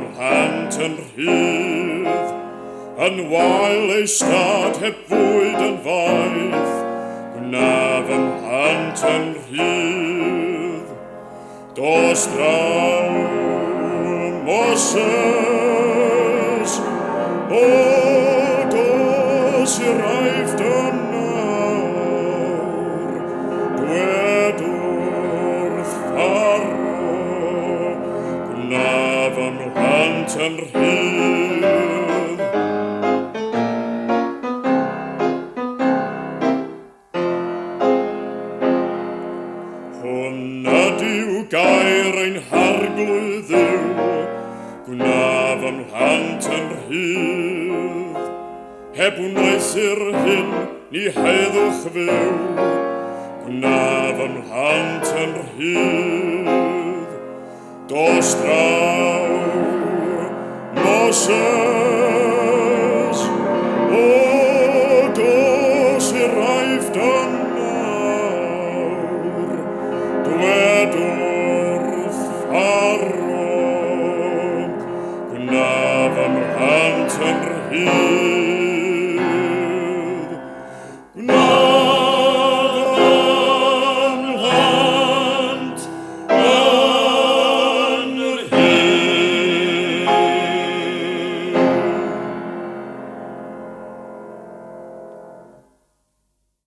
mhlant yn rhydd. Yn wael ei stad heb fwyd yn faith, gwna fy mhlant yn rhydd. Dos draw, Moses, o, dos i'r Aifft yn awr, dwed wrth Pharaoh, gwna fy mhlant yn rhydd. Hwn ydyw gair ein Harglwydd Dduw, gwna fy mhlant yn rhydd. Heb wneuthur hyn, ni heddwch fyw, gwna fy mhlant yn rhydd. Dos draw, Moses!